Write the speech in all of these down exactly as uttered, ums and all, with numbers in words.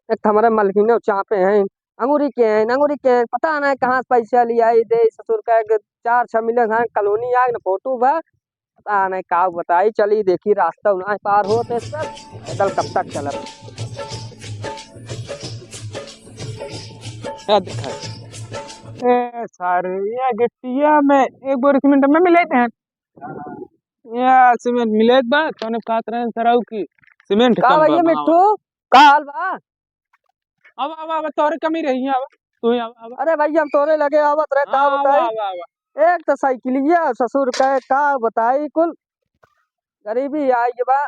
एक तो हमरे मलकिनो चापे हैं, अंगूरी के हैं, अंगूरी के हैं, पता नहीं कहाँ से पैसा लिया ही दे, ससुर का एक चार छह मिले हैं, कॉलोनी आग न फोटो बा, पता नहीं का बताई, चली देखी रास्ता उन्हें पार होते सब, पैदल कब तक चलब। क्या दिखा? ए सारे, ये गिट्टिया में एक बोरी सीमेंट में मिले थे। या सीमेंट मिलेत बा, तौने कहत रहे सराऊ की सीमेंट का कम बा, भैया मंगावा। मिट्ठू, का हाल बा? अब, अब, अब तोहरे कमी रही है, अब तू ही अब, अब। अरे भैया, हम तोरे लगे आवत रहे, का हाँ, बताई? आवा, आवा, आवा। एक तो साइकिलिया ससुर का, का बताई, कुल गरीबी आई बा।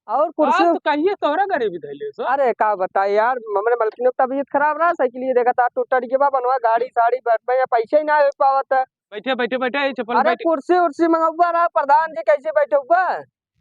और कुर्सी हाँ, तो कहिए तोहरा गरीबी धैले सो। अरे का बताई यार, हमरे मलकिन की तबीयत खराब रहा, साइकिलिया देखा था टूट टट गया बा, बनवा गाड़ी साड़ी बैठ में या पैसे ही ना हो पावत है। बैठे, बैठे, बैठे, ये चप्पल अरे बैठ। कुर्सी उर्सी मंगौबा रहा, प्रधान जी कैसे बैठौबा?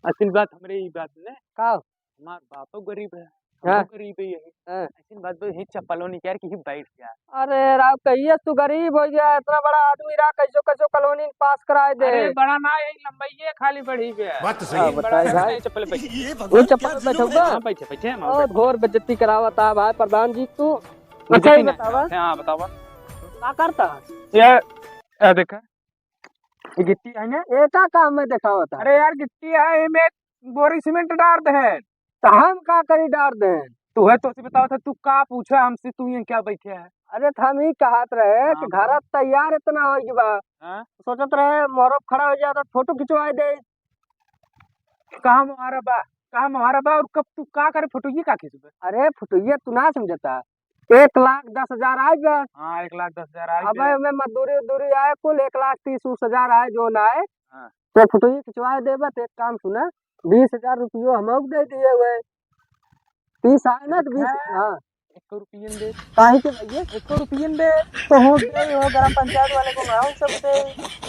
असल बात हमरे ई बात ने। का? हमार बापो गरीब है, हाँ। हमहू गरीब ही है। हाँ। असल बात बा, ही चप्पलो नहीं यार कि ही बैठ जा। अरे राव, कहिए तू गरीब हो गया, इतना बड़ा आदमी रहा, कैसो कैसो कॉलोनी पास कराए दे। अरे बड़ा ना, यही लंबाई है, खाली बढ़ी गया। बात तो सही हाँ, है। बताए बड़ा भाई। नहीं, चप्पल बैठ। ये वो भगवान चप्पल क्या पे जुल्म बैठौबा? है। हाँ, बैठे, बैठे, हम बहुत बैठे। घोर बेइज्जती करावत है भाई प्रधान जी तू। अच्छा, बेइज्जती ये नहीं बतावा। है। हाँ, बतावा। का करता? ये, ये देखा। ये गिट्टी है ना? ये का काम में देखावत है? अरे यार, गिट्टी है, एमे एक बोरी सीमेंट डार दे। तो हम का करी डार दे? तू है तो से बतावा था, तू का पूछा हमसे, तू ये क्या बैठे है? अरे, तो हम ही कहत रहे कि हाँ, घर बतावा। तैयार इतना हो गया बा। हाँ? सोचत रहे मोहरब खड़ा हो जाता, फोटो खिंचवाए दे। कहाँ मोहारा बा? कहाँ मोहारा बा? और कब तू का करे फोटो ये का खींचबे? अरे, फोटो ये तू ना समझता। एक लाख दस हजार आए बा। हाँ, एक लाख दस हजार आए अबे बा। मैं मजदूरी उजदूरी आए, कुल एक लाख तीस उस हजार आए, जो ना आए। हाँ। तो फोटो ये खिंचवाए देबा, तो एक काम सुना, बीस हजार रुपयो हम दे दिए हुए। तीस आए ना, तो बीस, हाँ। हाँ। एक रुपयन दे। काहे के भैया? एक रुपयन दे। तो हो गए हो ग्राम पंचायत वाले को ना, हम सब दे।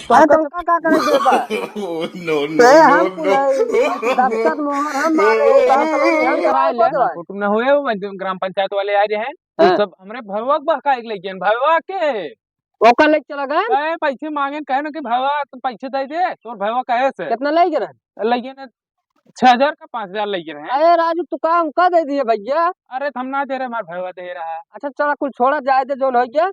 तो अरे, हम तुमका का करे देबा? No, no, ते no, हम no। कुल है, दस्तखत मोहर हम मारे, हम कराए ले। फोटो ना होए, वो ग्राम पंचायत वाले आ रहे हैं। हाँ। सब हमरे भैया के बहकाए के लइगेन, भैया के। ओकर लेके चला गए? ए, पैसे मांगेन, कहे ना कि भैया, तुम पैसे दे दे, तोर भैया कहे से। कितना लइगे रहे? लइगेन छह हजार का पाँच हजार लइगे रहे। अरे राजू, तू का उनका दे दिए भैया? अरे, हम ना दे रहे, हमार भैया दे रहा है। अच्छा, चला, कुल छोड़ा, जाए दे, जोन हो गया,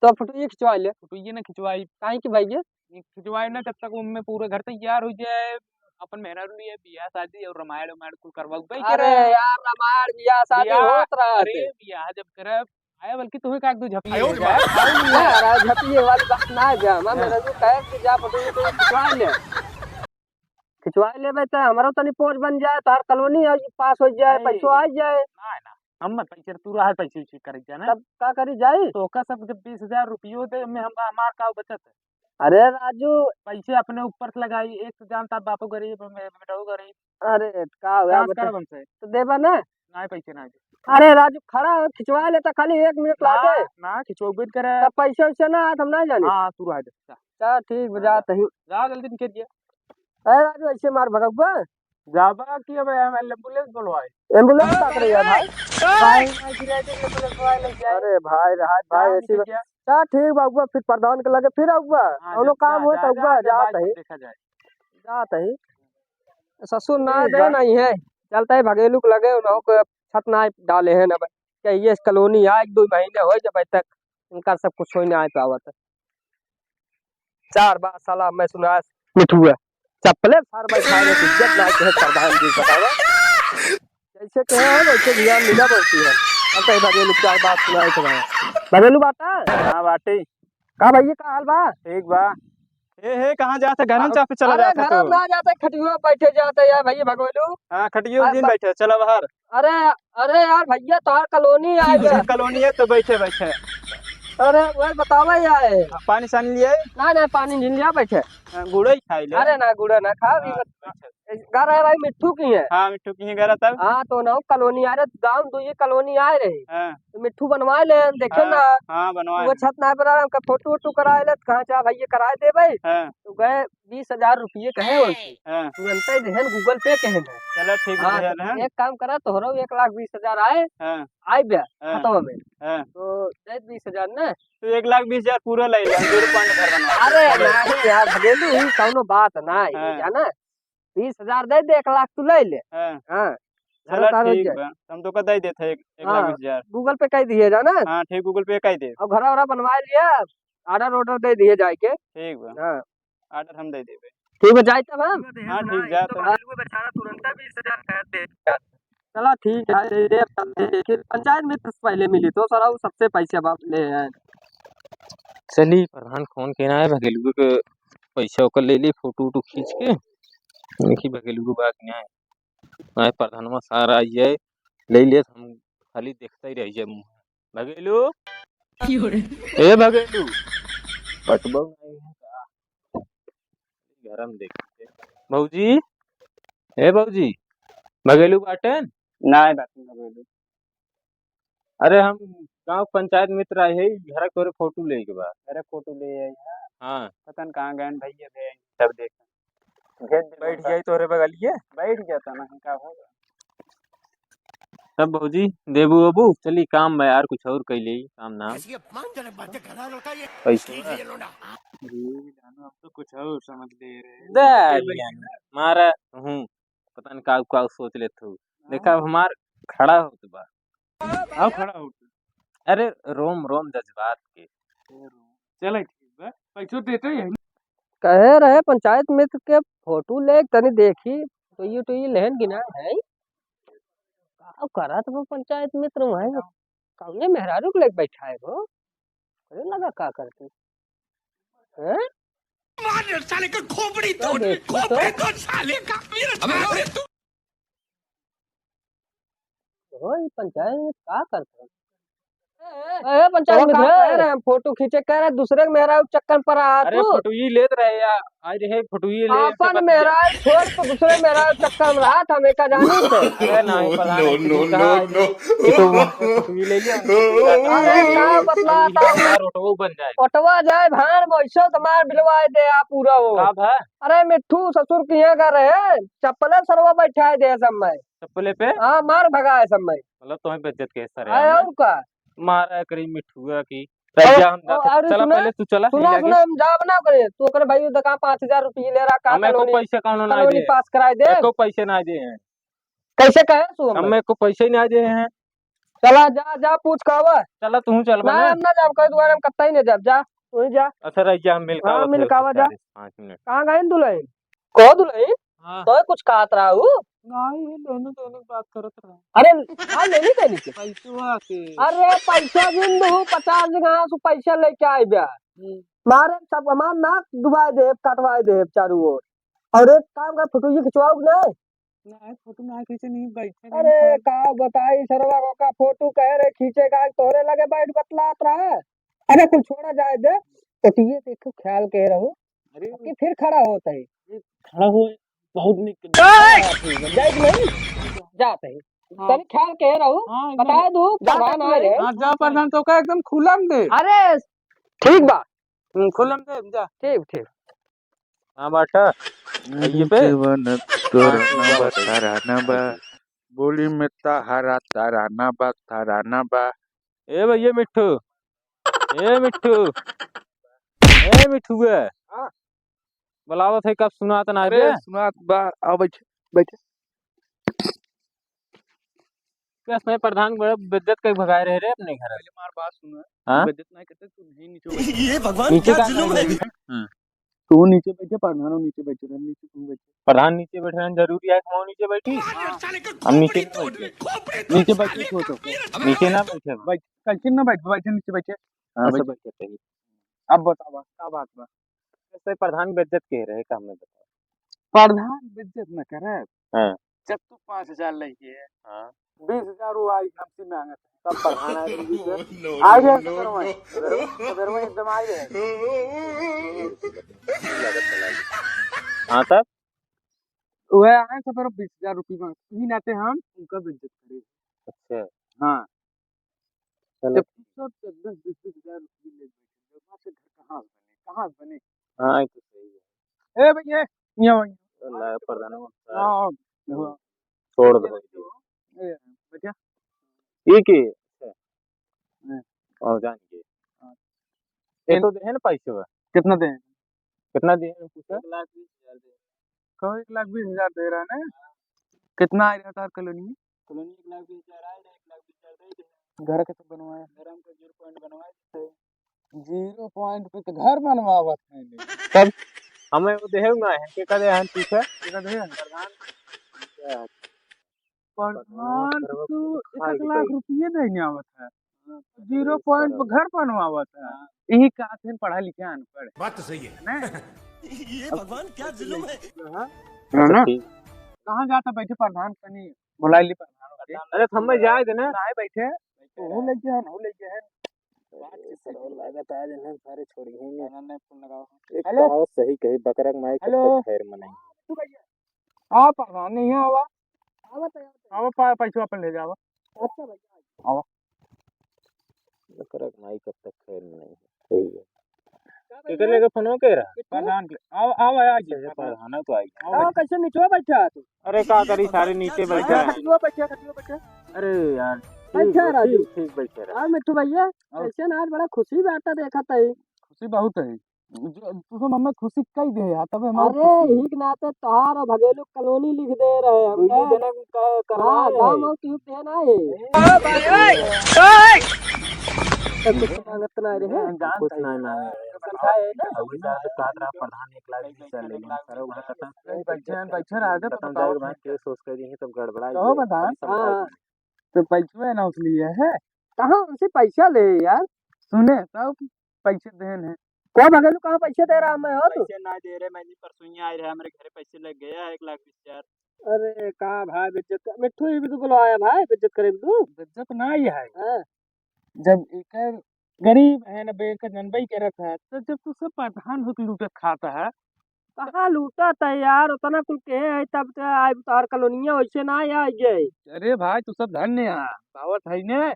तो फोटो ये खिंचवा ले। फोटो ये ना खिंचवाई। काहे कि भैया? ये खिंचवाई ना, जब तक उनमें पूरे घर तैयार हो जाए, अपन मेहरारू लिए बियाह शादी और रामायण उमायण कुल करवाऊ भाई के अरे रहे। यार, रामायण बियाह शादी बियाह, होत रहा अरे थे। बियाह जब करब, आए बल्कि तुम्हें का एक दो झपिए आयो हो रे जाए। बाप। अरे झपिए वाली बात ना है, जा, मैं हाँ। मेहरारू कहे कि जा फोटो ये तो खिंचवा ले। खिंचवा लेबे त हमरो तनी पोज बन जाए, तार कॉलोनी आ, पास हो जाए, नहीं। पैसो आ जाए। ना, ना, हम मत पैसे, तू रहा पैसे उसे करे जाना। तब का करी जाई? तो ओका सब जब बीस हजार रुपयो दे, में हम, हमार का बचत है? अरे राजू। पैसे अपने ऊपर से लगाई, एक तो जानता बापो गरीब, मैं, बेटो गरीब। अरे का हुआ काम बता? कर हमसे। तो देबा ना? नहीं, पैसे नहीं दे। अरे राजू, खड़ा हो, खिंचवा लेता, खाली एक मिनट ला ना, दे। ना, खिंचवाबे करे। तब पैसे वैसे ना आत, हम ना जाने। हाँ, तू रह दे, जा। चल ठीक, हाँ, जात जा। ही। जा, जल्दी निकल गया। अरे राजू, ऐसे मार भगवा। जाबा कि अब हम एम्बुलेंस बुलवाए? एम्बुलेंस का करे यार भाई? भाई, भाई, गिरा दे, एम्बुलेंस वाले लेके आए। अरे भाई, राहत भाई, जा, ऐसी निकल बात। गया। चल ठीक बा, अगुआ, फिर प्रधान के लगे फिर अगुआ। हाँ, कौनो जा, काम जा, हो जा, तो जा, अगुआ, जा, जात भाई, ही। देखा जाए। जात ही। ससुर ना ठीक दे बा। नहीं है। चलता है भगेलू के लगे, उन्हों को छत ना डाले हैं ना। क्या ये कॉलोनी आज दो महीने हो जब तक इनका सब कुछ हो ना पावत। चार बार साला मैं सुना मिठुआ। चप्पले सार भाई खाए में इज्जत ना के प्रधान जी बतावा। जैसे कहे हैं वैसे ध्यान मिला बोलती है। अब कहीं भगेलू चार बात सुनाए थे भाई। भगेलू बाटा? हाँ बाटी। का भैया का हाल बा? ठीक बा। ए हे, कहाँ जात है? घर में आ, चापे चला अरे जात है घर तू। में ना जाते, खटिया बैठे जाते यार भैया भगोलू। हाँ, खटिया आ, जिन ब-, बैठे, चला बाहर। अरे, अरे यार भैया, तोहार कॉलोनी आए दूसरी बा। कॉलोनी है तो बैठे, बैठे। अरे, वही बतावा यार। हाँ, पानी सानी लिए? ना, ना, पानी नहीं लिया, बैठे। हाँ, गुड़े ही खाई ले। अरे ना, गुड़ा ना खा, अभी हाँ, बत-, बैठे। घर है भाई, मिट्ठू की है। हाँ, मिट्ठू की है घर है तब। हाँ, तो ना कॉलोनी आ रहे, गाँव दो ये कॉलोनी आ रहे। हाँ। तो मिट्ठू बनवा ले, देखे हाँ, ना। हाँ, बनवा वो ले। छत ना पर उनका फोटो वोटो कराए ले, कहाँ जा भाई, ये कराए दे भाई। हाँ। तो गए बीस हजार रुपये कहे वैसे। हाँ। तुरंते देहन Google Pay कहे ना। चलो ठीक है, हाँ, देहन, तो हाँ। एक काम करा, तोहरो एक लाख बीस हजार आए, हाँ। आए बे, हाँ। खातवा में। हाँ। तो दे बीस हजार ना। तो एक लाख बीस हजार पूरा ले ले, हम zero point घर बनवा अरे देंगे। नहीं यार, भगेलू ही कौनो बात ना है, हाँ। जाना। बीस हजार दे दे, एक लाख तू ले ले। हाँ। हाँ। चला, ठीक बा, हम तो का दे देत है एक, एक लाख बीस हजार। Google Pay कर दिए जाना। हाँ, ठीक, Google Pay कर दे। और घरा वरा बनवा लिया, order order दे दिए जाए के। ठीक बा। हाँ। Order हम दे देबे। ठीक बा, जाए तब हम। हाँ, ठीक, जा तो। बेचारा तुरंत बीस हजार कर दे। चला, ठीक है, दे दे, तब दे दे। पंचायत मित्र से पहले मिली तो सारा वो सबसे पैसा बाप ले है। चली, प्रधान फोन के ना है, भगेलुआ के पैसा ओकर ले ली, फोटो वोटो खींच के। देखी भगेलुआ बा कि ना है। आए प्रधानवा सारा आई है, ले ले, हम खाली देखते ही रह जाए मुँह। भगेलू, ए भगेलू, पटबो नहीं है का? घर में देखते। भौजी, ए भौजी, भगेलू बाटेन? नहीं बाटेन भगेलू। अरे हम गाँव पंचायत मित्र आए है, घर तोरे फोटो ले के बा। अरे फोटो ले आई है। हाँ। पता न कहाँ गए भैया, गए तब देख। भेज दे बैठ उनका। जाई तोहरे बगलिए। बैठ जाता ना, का होगा? तब भौजी, देबू ओबू? चली काम बा यार, कुछ और कई लेई, काम ना। ऐसी अपमानजनक बातें कर रहा है लड़का ये। पैसा। ठीक है ये लोंडा। जी, जानो, हम तो कुछ और समझ ले रहे हैं। दे, ये भाई, यार, मारा हूँ, पता नहीं का, का सोच लेत हूँ। हाँ। देखा, अब हमार खड़ा होत बा। आओ खड़ा हो। अरे रोम रोम जज्बात के। चले ठीक बा, पैसो देते हैं। कहे रहे पंचायत मित्र के फोटो ले, तनी देखी तो ये तो ये लेहन गिना है। का करत वो पंचायत मित्र वहीं? कौने मेहरारू के लेके बैठा है वो? अरे लगा का करती? हैं? मार साले का खोपड़ी तोड़, देखी तो। खोपड़ी तोड़ साले का, मेरा अबे साले तू। ओए, पंचायत में का करत हो? ए, ए, पंचायत तो में का है? कह रहे हैं, फोटो खींचे कह रहे हैं, दूसरे के मेहरारू चक्कर में पड़ा है अरे, तू। फोटो ही लेत रहे यार, आज है फोटो ही ले, अपन मेहरारू छोड़ के दूसरे मेहरारू चक्कर में रहा था, हमें का जानी थे। अरे नहीं, पता नहीं, किसी ने कहा है कि, कि तो वहाँ पे फोटो ही ले लिया, अरे, का बतलाता हूँ? यार, फोटो बन जाए। फोटवा जाए, भाड़ में वैसे तो मार बिलवाए दे आप पूरा वो। का भा? अरे, मिट्ठू ससुर किहाँ का रहे, चप्पले सरवा बैठाए दे सब में। चप्पले पे? हाँ, मार भगाए सब में। मतलब तुम्हें बेइज्जत के सर आए यार। और का? मारा करी मिठुआ की। और, रैया हम जाते। और चला सुना, पहले तू चला, सुना, हिला के। सुना, हम जाब ना करे। तू ओकरे भाई दुकान पाँच हजार रुपये ले रहा, का हमें को कॉलोनी, पैसे कौनो ना कॉलोनी दे। पास कराए दे। एको पैसे ना दे हैं। कैसे कहे तू हमें? हमें को पैसे ही ना दे हैं। चला, जा, जा, पूछ का आवा। चला, तू चल ना, बना। हम ना जाब, कह दुआरे हम कत्ता ही ना जाब, जा, तू ही जा। अच्छा, रैया, हम मिल का हाँ, आवत मिल है का आवा, जा। चालीस, पाँच मिनट। कहाँ गए दुल्हन? को दुल्हन? हाँ। तो कुछ कहत रहा हूँ? नहीं, ये लेने देने की बात करत रहा। अरे, हाँ, लेने देने के? पैसवा के। अरे, पैसा जिन दू, पचास जगह से पैसा लेके आए बा। हम्म। मारे सब हमार नाक डुबाए दे, कटवाए दे चारू ओर। और एक काम कर, फोटो ये खिंचवाओ कि नहीं? नहीं, फोटो ना खींचे, नहीं बैठे, अरे, नहीं का बताई सरवा को का फोटो कह रहे खींचे का, तोहरे लगे बैठ बतलात रहा। अरे, कुल छोड़ा जाए दे, तो ये देखो ख्याल कह रहो। अरे। कि फिर खड़ा होत है। ये खड़ा हो, बहुत निक। जाए कि नहीं? जात है। हाँ। तनी ख्याल कह रहो, हाँ, एकदम। बता दो, जा प्रधान आ रहे। हाँ, जा प्रधान, तो का एकदम खुला में दे। अरे, ठीक बा। हम्म, खुला में दे, जा। ठीक, ठीक। हाँ, बाटा। ये पे? जीवन तोराना बा, तराना बा। बोली में तहारा तराना बा, तराना बा। ए भैया मिट्ठू, ए मिट्ठू, ए मिट्ठुआ। हाँ। बुलावत है, कब सुनात ना अरे, बे? सुनात बा, आओ बैठ, बैठ। कैसे प्रधान बड़ा बेइज्जत के भगाए रहे रे अपने घर। पहले हमार बात सुनो। हाँ? बेइज्जत नहीं करते, तू नहीं नीचे बैठ। ये भगवान, नीचे क्या का जुल्म है? हाँ। तू नीचे बैठे, प्रधानो नीचे बैठे रहे, नीचे तू बैठे। प्रधान नीचे बैठे रहन जरूरी है कि हम नीचे बैठी? हम नीचे नहीं बैठे। नीचे बैठे, सो तो। नीचे ना बैठे। बैठ, कैसे ना बैठ, बैठे, नीचे बैठे। हाँ, अच्छा, बैठ। बैठे सही। अब बतावा, का बात बा? कैसे प्रधान बेइज्जत के रहे, काम में बताओ। प्रधान बेइज्जत न करे। हाँ। जब तू पाँच हजार लेके हाँ। बीस हजार वो आई हमसे मांगत है। तब प्रधान आए बीस हजार। No, no, आ गया no, सदरवा, no। सदरवा, सदरवा एकदम आ गया। हाँ, तब? वह आए तो फिर बीस हजार रुपये मांग, इही नाते हम उनका बेइज्जत करें। अच्छा। हाँ। चलो। जब तू सब दस दस बीस बीस हजार रुपये ले बैठे, तो वहाँ से घर कहाँ से बने? कहाँ से बने? हाँ, ये तो सही है। ए भैया, यहाँ वहीं। तो लाया प्रधान। हाँ, हाँ। छोड़ दो। ए, बैठा। ये के? अच्छा। हाँ। और जान के। हाँ। ये तो दे है ना पैसे बा? कितना दे? कितना दे है पूछा? एक लाख बीस हजार दे। कहो, एक लाख बीस हजार दे रहा है ना? कितना आए रहा तार कॉलोनी? कॉलोनी एक लाख बीस हजार आए रहा, एक लाख बीस हजार दे दे। घर कैसे बनवाए? घर हमको zero point बनवाए देते। Zero point पे तो घर बनवावत है नहीं। तब हमें वो देहे ना है, के कदे हैं पीछे? के कदे हैं? प्रधान। प्रधान तो एक एक लाख रुपये देने आवत है, zero point पे घर बनवावत है। यही कहत हैं पढ़ा लिखे अनपढ़। बात तो सही है। नहीं? ये भगवान क्या जुल्म है। हाँ ना? कहाँ जाता बैठे प्रधान, कनी बुलाई ली प्रधान के। अरे, थम्मे जाए दे ना। ना है बैठे, वो लगे हैं, वो लगे हैं। बात किससे की? लागत आज इन्हें सारे छोड़िए नहीं। नहीं, नहीं, फोन लगाओ। एक हेलो। बात सही कही, बकरा के माई कब हेलो। तक खैर मनाई। आओ प्रधान, नहीं आवा। आवा तो, आवा। आवा, पा-, पैसा अपन ले जावा। अच्छा भैया। आवा। बकरा के माई कब तक खैर मनाई। सही है। केकर लेके फोन हो के रहा? प्रधान के। आओ, आओ, आओ, आओ। अच्छा, प्रधान तो आई। आओ, कैसे नीचे बैठा है तू? अरे, का करी, सारे नीचे बैठा है। नीचे बैठा, नीचे बैठा। अरे यार, ठीक, अच्छा, राजू। ठीक, ठीक बैठे रहा। हाँ, मिट्ठू भैया, और? कैसे ना आज बड़ा खुशी बाटा देखा था। खुशी बहुत है। जो, तू सब हमें खुशी कई दे यार, तबे हमारे अरे, खुशी। ही के नाते तोहार और भगेलू कॉलोनी लिख दे रहे हम। दुइये जने के क-, करवाए हाँ, रहे। गाँव में क्यों दे ना है? ए, भाई, ओए, ओए। तो कुछ मांगत ना रहे। हम कुछ नहीं मांगे। समझाए ना। अब वही साहब काट रहा, प्रधान एक लाख बीस हजार ले लेंगे। सर, वहाँ खत्म। बैठे हैं, बैठे रहा, तो खत्म बताओ। जाएगा, वहाँ केस वेस कर देंगे, तब गड़बड़ा कहो जाएगा। बताओ। समझाए हाँ। देंगे। तो पैसवे ना उस लिए है। कहाँ उनसे पैसा ले यार? सुने, सब पैसे देन है। कौन भगेलू, कहाँ पैसे दे रहा मैं हो तू? पैसे ना दे रहे, मैं नहीं, परसों ही आए रहे, हमारे घरे पैसे लग गया है एक लाख बीस हजार। अरे का भाई, बेइज्जत कर, मिट्ठू ही भी तो बुलवाया भाई, बेइज्जत करे तू। बेइज्जत ना ही है। हाँ। जब एक गरीब है ना, बे, एक जनबे ही करत है, तो जब तू सब प्रधान होके लूटत खाता है, कहाँ लूटत है यार, उतना कुल के है, तब तो आज तोहर कॉलोनिया वैसे ना आ गए। अरे भाई, तू सब धन्य है, बावत है ने,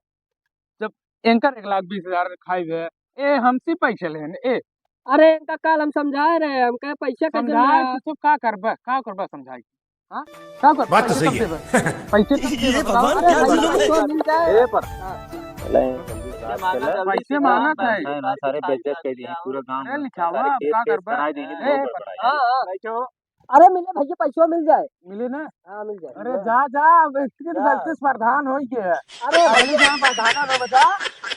जब एंकर एक लाख बीस हजार खाई है, ए, हमसे पैसे लेन, ए। अरे, इनका काल हम समझाए रहे, हम कहे पैसे कैसे समझाए, लेना? तू सब का करबा, का करबा समझाई? हाँ? का करबा? बात तो पैसे सही कब है। देबा? पैसे कब ये देबा? भगवान अरे क्या भैया, जुल्म है। पैसे मिल जाए। ए, पर हाँ। ले, जल्दी बात कर ले। पैसे मांगत है। है ना, सारे बेइज्जत कर दिए, पूरा गांव अरे, में। लिखावा, सारे केस, का केस करबा? कराए देंगे, ए, बहुत बड़ा। हाँ, हाँ। बैठो। अरे मिले भैया, पैसवा मिल जाए। मिले ना? हाँ, मिल जाए। अरे जा, जा, अब इतनी तो जा। गलती से प्रधान हो ही गया है। अरे अरे भैया। जा, प्रधान हो जा।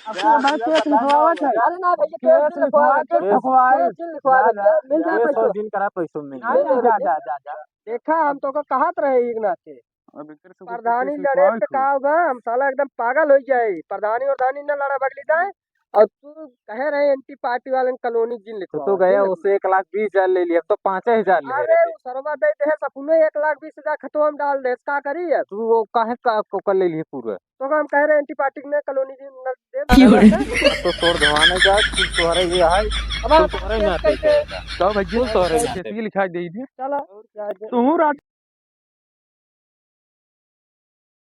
अब तू जा, हमारे जा, केस प्रधान लिखवावत हो है। जा। अरे ना भैया, केस केस लिखवा लिखवा के के, ठकवाए। केस लिखवा जा, के, जा। मिल जाए केस पैसवा। हो जिन करा पैसवा मिल जा, जाए। जा, जा, जा, जा। देखा, हम तो का कहत रहे एक नाते। अब इधर से कुछ प्रधानी केस लड़े लिखवाए तो तू। का होगा? हम साला एकदम पागल हो जाए। प्रधानी और धानी न लड़ा बगली जाए। और तू कहे रहे एंटी पार्टी वालन कॉलोनी जिन तो लिखवाओ, तू गया जिन उससे एक लाख बीस हजार ले लिया, अब तो पाँच हजार ले अरे, रहे। वो सरवा दे दे, सपने एक लाख बीस हजार खतवा में डाल दे, का करी अब? तू वो काहे का, को कर ले लिए पूरा? तो हम कह रहे एंटी पार्टी ने कॉलोनी जिन न दे। क्यों रे? अब तो तोर धवाने जा, तू तोहरे ये है, अब तू आप तोहरे केस नाते कैसे? जाएगा। तो भैया, तू तोहरे कैसे नाते। लिखा दे दे। चलो, और क्या दे? तू रात